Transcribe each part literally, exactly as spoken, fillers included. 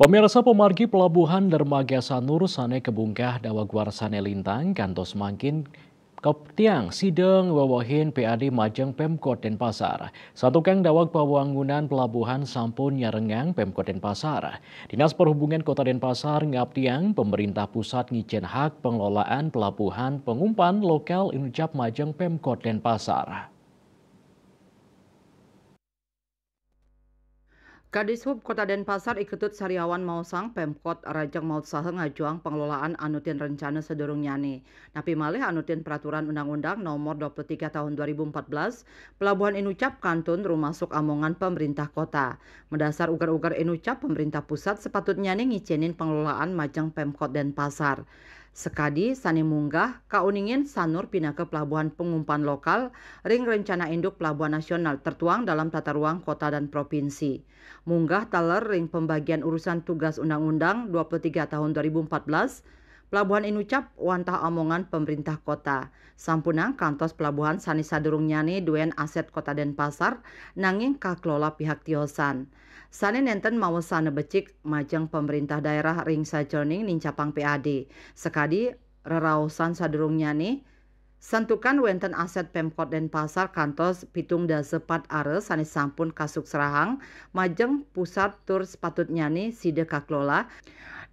Pamirsa, pamargi Pelabuhan Dermaga Sanur sané kabungkah daweg warsané lintang kantos mangkin kaptiang sida ngwewehin P A D majeng Pemkot Denpasar. Santukan daweg pawangunan pelabuhan sampun nyarengang Pemkot Denpasar. Dinas Perhubungan Kota Denpasar ngaptiang pemerintah pusat ngicén hak pengelolaan pelabuhan pengumpan lokal inucap majeng Pemkot Denpasar. Kadishub Kota Denpasar I Ketut Sariawan maosang Pemkot rajeng mautsaha ngajuang pengelolaan anutin rencana sadurungnyané. Napi malih anutin peraturan Undang-Undang Nomor dua puluh tiga Tahun dua ribu empat belas, pelabuhan inucap kantun rumasuk amongan pemerintah kota. Madasar uger-uger inucap, pemerintah pusat sapatutnyané ngicénin pengelolaan majeng Pemkot Denpasar. Sakadi sané munggah kauningin Sanur pinaka pelabuhan pengumpan lokal ring rencana induk pelabuhan nasional tertuang dalam tata ruang kota dan provinsi. Munggah taler ring pembagian urusan tugas Undang-Undang dua puluh tiga Tahun dua ribu empat belas, pelabuhan inucap wantah amongan pemerintah kota. Sampunang kantos pelabuhan sané sadurungnyané duén aset Kota Denpasar, nanging kakelola pihak tiosan. Sané nénten mawasana becik majeng pemerintah daerah ring sajeroning nincapang P A D. Sakadi reraosan sadurungnyané, santukan wénten aset Pemkot Denpasar kantos pitung dasa pat ara sané sampun kasuksrahang majeng pusat tur sapatutnyané sida kakelola,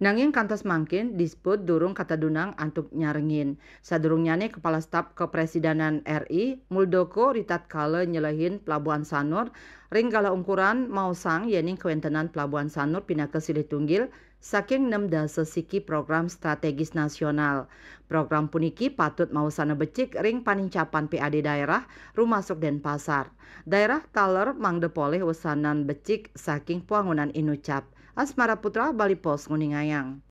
nanging kantos mangkin Disput durung katedunang antuk nyarengin. Sadurungnyané Kepala Staf Kepresidenan R I, Muldoko, ritatkala nyelehin Pelabuhan Sanur ring galah ungkuran maosang yéning kawéntenan Pelabuhan Sanur pinaka silih tunggil saking nem dasa siki program strategis nasional. Program puniki patut mawasana becik ring panincapan P A D daerah, rumasuk Denpasar. Daerah taler mangda polih wesanan becik saking pwangunan inucap. Asmara Putra, Bali Post, nguningayang.